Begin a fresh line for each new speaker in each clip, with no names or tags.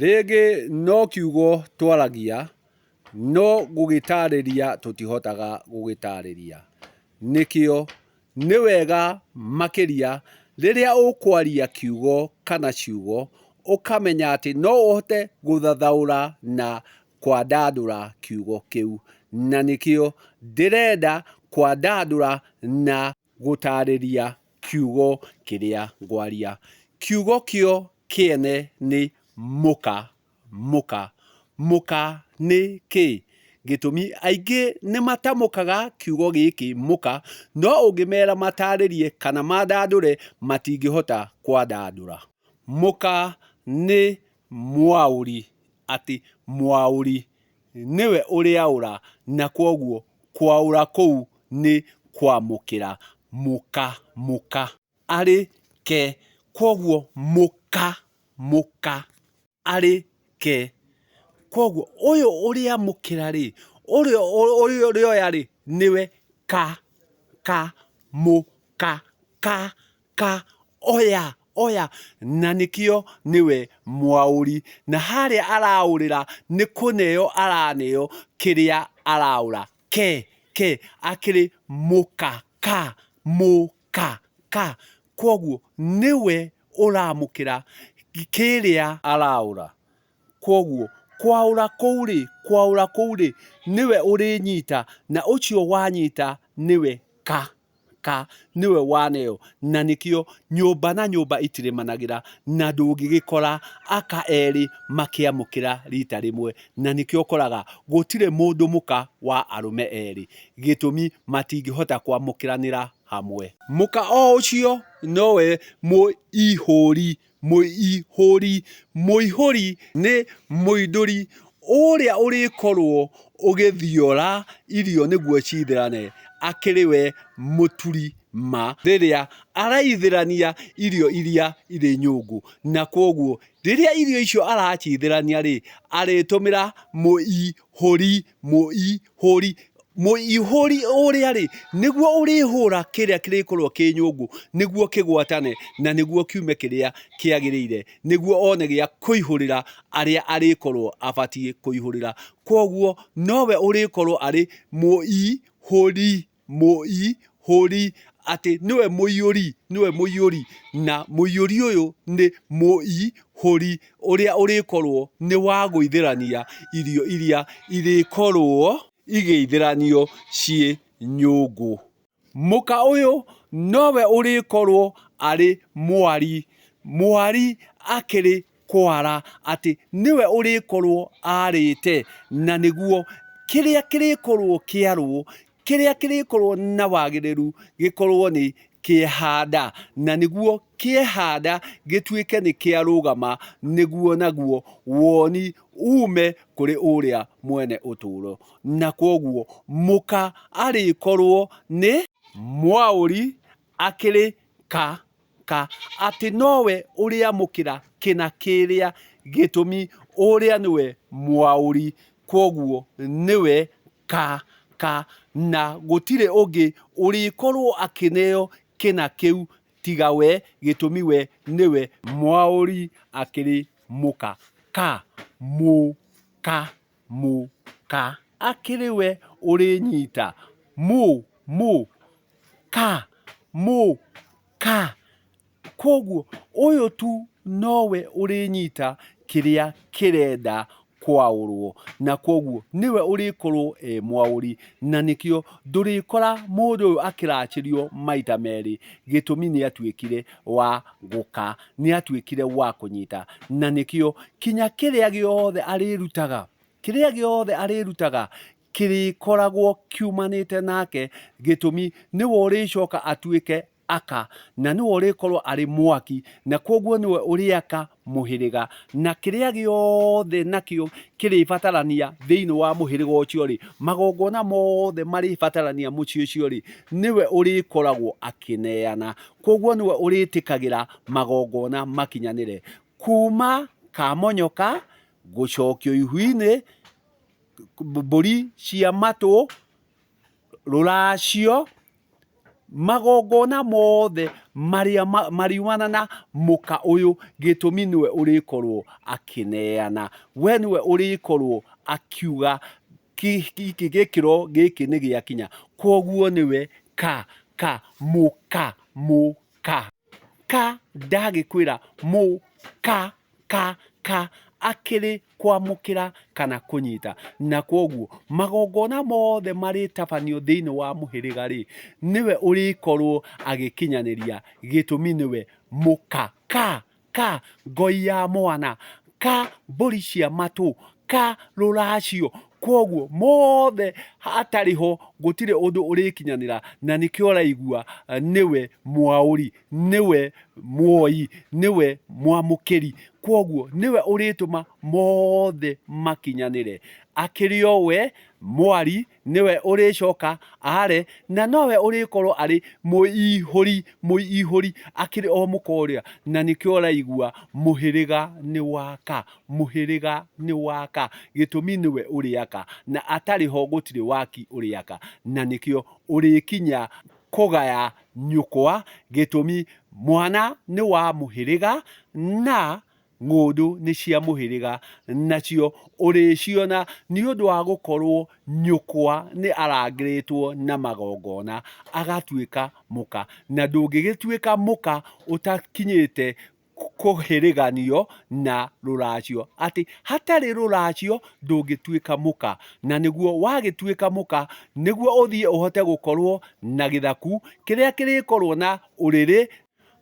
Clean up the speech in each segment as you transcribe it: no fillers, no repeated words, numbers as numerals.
Rĩngĩ no kiugo twaragia, no gũgĩtarĩria tũtihotaga gũgĩtarĩria. Nĩkĩo nĩ wega makĩria rĩrĩa ũkwaria kiugo kana ciugo, ũkamenya atĩ no ũhote gũthathaũra na kwandandũra kiugo kĩu. Na nĩkĩo ndĩrenda kwandandũra na gũtarĩria kiugo kĩrĩa ngwaria. Kiugo kĩo kĩene nĩ mũka, mũka. Mũka nĩ kĩ? Gĩtũmi aingĩ nĩ matamũkaga kiugo gĩkĩ mũka, no ũngĩmera matarĩrie kana mandandũre matingĩhota kwandandũra. Mũka nĩ mwaũri, atĩ mwaũri nĩwe ũrĩaũra na kwoguo kwaũra kũu nĩ kwamũkĩra mũka, mũka. Arĩ ke, kwoguo mũka, mũka, arĩ ke. Kwoguo ũyũ ũrĩamũkĩra rĩ, ũrĩa ũrĩoya rĩ, nĩwe ka, ka, mũka, ka, ka, oya, oya, na nĩkĩo nĩwe mwaũri. Na harĩa araũrĩra nĩ kũneo araneo kĩrĩa araũra, ke, ke, akĩrĩ mũka, ka, mũ, ka, ka. Kwoguo nĩwe ũramũkĩra kĩrĩa araũra. Kwoguo kwaũra kũu rĩ, kwaũra kũu rĩ, nĩwe ũrĩnyita, na ũcio wanyita nĩwe ka, ka, nĩwe waneo. Na nĩkĩo nyũmba na nyũmba itirĩmanagĩra, na ndũngĩgĩkora aka erĩ makĩamũkĩra rita rĩmwe. Na nĩkĩo ũkoraga gũtirĩ mũndũ mũka wa arũme erĩ, gĩtũmi matingĩhota kwamũkĩranĩra hamwe. Mũka o ũcio nowe mũihũri Mũihũri. Mũihũri nĩ mũindũri ũrĩa ũrĩkorwo ũgĩthiora irio nĩguo cithĩrane, akĩrĩ we mũturi ma rĩrĩa araithĩrania irio iria irĩ nyũngũ. Na kwoguo rĩrĩa irio icio aracithĩrania rĩ, arĩtũmĩra mũihũri, mũihũri. Mũihũri ũrĩa rĩ, nĩguo ũrĩhũra kĩrĩa kĩrĩkorwo kĩ nyũngũ, nĩguo kĩgwatane na nĩguo kiume kĩrĩa kĩagĩrĩire, nĩguo one gĩa kũihũrĩra arĩa arĩkorwo abatiĩ kũihũrĩra. Kwoguo nowe ũrĩkorwo arĩ mũihũri, mũihũri, atĩ nĩwe mũiyũri, nĩwe mũiyũri, na mũiyũri ũyũ nĩ mũihũri ũrĩa ũrĩkorwo nĩ wa gũithĩrania irio iria irĩkorwo igĩithĩranio ciĩ nyũngũ. Mũka ũyũ nowe ũrĩkorwo arĩ mwari, mwari akĩrĩ kwara atĩ nĩwe ũrĩkorwo arĩte na nĩguo kĩrĩa kĩrĩkorwo kĩarwo, kĩrĩa kĩrĩkorwo na wagĩrĩru gĩkorwo nĩ kĩehanda, na nĩguo kĩehanda gĩtuĩke nĩ kĩarũgama, nĩguo naguo woni ume kũrĩ ũrĩa mwene ũtũũro. Na kwoguo mũka arĩkorwo nĩ mwaũri akĩrĩ ka ka atĩ nowe ũrĩamũkĩra kĩna kĩrĩa gĩtũmi ũrĩa nĩwe mwaũri kwoguo nĩwe ka ka na gũtirĩ ũngĩ ũrĩkorwo akĩneo kĩna kĩu tiga we gĩtũmi we nĩwe mwaũri akĩrĩ mũka ka mũ ka mũ ka akĩrĩ we ũrĩnyita mũ mũ ka mũ ka. Kwoguo ũyũ tu nowe ũrĩnyita kĩrĩa kĩrenda kwaũrwo, na kwoguo nĩwe ũrĩkorwo e mwaũri, na nĩkĩo ndũrĩkora mũndũ ũyũ akĩracĩrio maita merĩ, gĩtũmi nĩ atuĩkire wa gũka, nĩ atuĩkire wa kũnyita, na nĩkĩo kinya kĩrĩa gĩothe arĩrutaga, kĩrĩa gĩothe arĩrutaga kĩrĩkoragwo kiumanĩte nake, gĩtũmi nĩwe ũrĩcoka atuĩke aka, na nĩwe ũrĩkorwo arĩ mwaki, na kwoguo nĩwe ũrĩaka mũhĩrĩga, na kĩrĩa gĩothe nakĩo kĩrĩbatarania thĩinĩ wa mũhĩrĩga ũcio-rĩ, magongona mothe marĩbatarania mũciĩ ũcio-rĩ, nĩwe ũrĩkoragwo akĩneana. Kwoguo nĩwe ũrĩtĩkagĩra magongona makinyanĩre. Kuma kamonyoka, gũcokio ihu-inĩ, mbũri cia matũ, rũracio, Magongona mothe marĩa mariumana na mũka ũyũ, gĩtũmi nĩwe ũrĩkorwo akĩneana, we nĩwe ũrĩkorwo akiuga gĩkĩro gĩkĩ nĩ gĩakinya, kwoguo nĩwe ka ka mũka mũka. Ka ndagĩkwĩra mũ ka ka ka akĩrĩ kwamũkĩra kana kũnyita. Na kwoguo magongona mothe marĩtabanio thĩinĩ wa mũhĩrĩga rĩ, nĩwe ũrĩkorwo agĩkinyanĩria, gĩtũmi nĩwe mũka. Ka ka ngoi ya mwana, ka mbũri cia matũ, ka rũracio. Kwoguo mothe hatarĩ ho gũtirĩ ũndũ ũrĩkinyanĩra, na nĩkĩo ũraigua nĩwe mwaũri, nĩwe muoi, nĩwe mwamũkĩri. Kwoguo nĩwe ũrĩtũma mothe makinyanĩre. Akĩrĩ o we mwari, nĩwe ũrĩcoka are, na nowe ũrĩkorwo arĩ mũihũri, mũihũri akĩrĩ o mũka ũrĩa. Na nĩkĩo ũraigua mũhĩrĩga nĩ waka, mũhĩrĩga nĩ waka, gĩtũmi nĩwe ũrĩaka, na atarĩ ho gũtirĩ waki ũrĩaka. Na nĩkĩo ũrĩkinya kũgaya nyũkwa, gĩtũmi mwana nĩ wa mũhĩrĩga na ng'ũndũ nĩ cia mũhĩrĩga, nacio ũrĩciona nĩ ũndũ wa gũkorwo nyũkwa nĩ arangĩrĩtwo na magongona agatuĩka mũka, na ndũngĩgĩtuĩka mũka ũtakinyĩte kũhĩrĩganio na rũracio, atĩ hatarĩ rũracio ndũngĩtuĩka mũka, na nĩguo wagĩtuĩka mũka nĩguo ũthiĩ ũhote gũkorwo na gĩthaku kĩrĩa kĩrĩkorwo na ũrĩrĩ,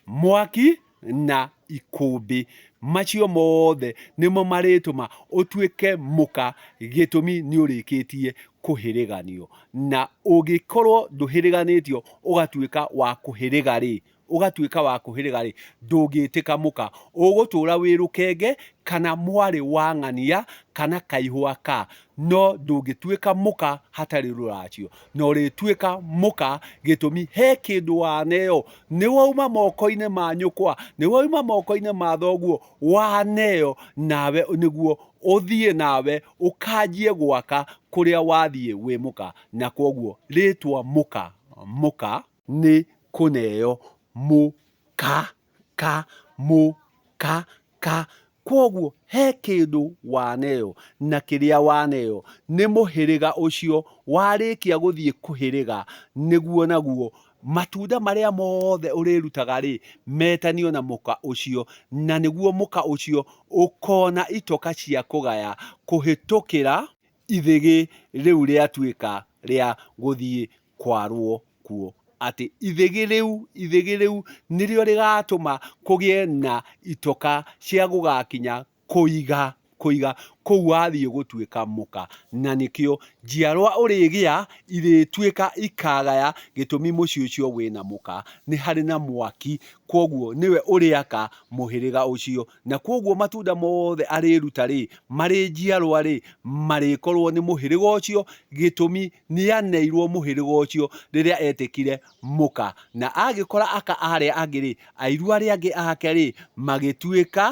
mwaki na ikũmbĩ. Macio mothe nĩmo marĩtũma ũtuĩke mũka, gĩtũmi nĩ ũrĩkĩtie kũhĩrĩganio. Na ũngĩkorwo ndũhĩrĩganĩtio ũgatuĩka wa kũhĩrĩga-rĩ, ũgatuĩka wa kũhĩrĩga-rĩ, ndũngĩtĩka mũka. Ũgũtũra wĩ rũkenge kana mwarĩ wa ng'ania kana kaihũa ka, no ndũngĩtuĩka mũka hatarĩ rũracio. Na ũrĩtuĩka mũka gĩtũmi he kĩndũ waneo, nĩ wauma moko-inĩ ma nyũkwa, nĩ wauma moko-inĩ ma thoguo, waneo nawe nĩguo ũthiĩ nawe ũkanjie gwaka kũrĩa wathiĩ wĩ mũka. Na kwoguo rĩtwa mũka, mũka nĩ kũneo, mũ ka ka mũ ka ka. Kwoguo he kĩndũ waneo, na kĩrĩa waneo nĩ mũhĩrĩga ũcio warĩkia gũthiĩ kũhĩrĩga, nĩguo naguo matunda marĩa mothe ũrĩrutaga rĩ, metanio na mũka ũcio, na nĩguo mũka ũcio ũkona itoka cia kũgaya kũhĩtũkĩra ithĩgĩ rĩu rĩatuĩka rĩa gũthiĩ kwarwo kuo. Atĩ ithĩgĩ rĩu, ithĩgĩ rĩu nĩrĩo rĩgatũma kũgĩe na itoka cia gũgakinya kũiga, kũiga kũu wathiĩ gũtuĩka mũka. Na nĩkĩo njiarwa ũrĩgĩa irĩtuĩka ikagaya gĩtũmi mũciĩ ũcio wĩna mũka, nĩ harĩ na mwaki, kwoguo nĩwe ũrĩaka mũhĩrĩga ũcio. Na kwoguo matunda mothe arĩruta-rĩ, marĩ njiarwa-rĩ, marĩkorwo nĩ mũhĩrĩga ũcio, gĩtũmi nĩaneirwo mũhĩrĩga ũcio rĩrĩa etĩkire mũka. Na agĩkora aka arĩa angĩ-rĩ, airu arĩa angĩ ake-rĩ, magĩtuĩka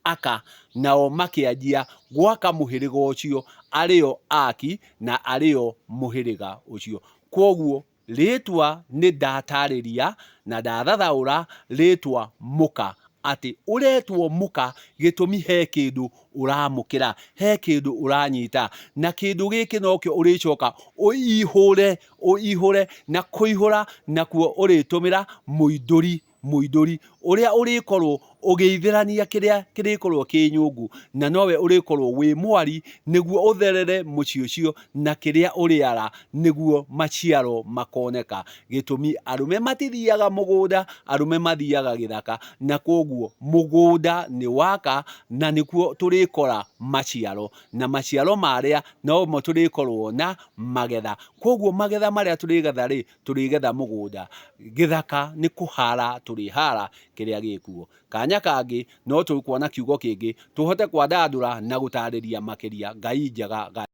aka, nao makĩanjia gwaka mũhĩrĩga ũcio, arĩo aki na arĩo mũhĩrĩga ũcio. Kwoguo Rĩĩtwa nĩ ndatarĩria na ndathathaũra rĩĩtwa mũka, atĩ ũretwo mũka gĩtũmi he kĩndũ ũramũkĩra, he kĩndũ ũranyita, na kĩndũ gĩkĩ nokĩo ũrĩcoka ũihũre, ũihũre, na kũihũra nakuo ũrĩtũmĩra mũindũri. Mũindũri, ũrĩa ũrĩkorwo ũgĩithĩrania kĩrĩa kĩrĩkorwo kĩ nyũngũ, na nowe ũrĩkorwo wĩ mwari, nĩguo ũtherere mũciĩ ũcio na kĩrĩa ũrĩara, nĩguo maciaro makoneka. Gĩtũmi, arũme matithiaga mũgũnda, arũme mathiaga gĩthaka, na kwoguo mũgũnda nĩ waka, na nĩkuo tũrĩkora maciaro, na maciaro marĩa nomo tũrĩkorwo na magetha. Kwoguo magetha marĩa tũrĩgetha rĩ, tũrĩgetha mũgũnda, gĩthaka nĩ kũhara tũrĩhara kĩrĩa gĩkuo. Kanya kangĩ no tũkuona kiugo kĩngĩ tũhote kwandandũra na gũtarĩria makĩria. Ngai njega.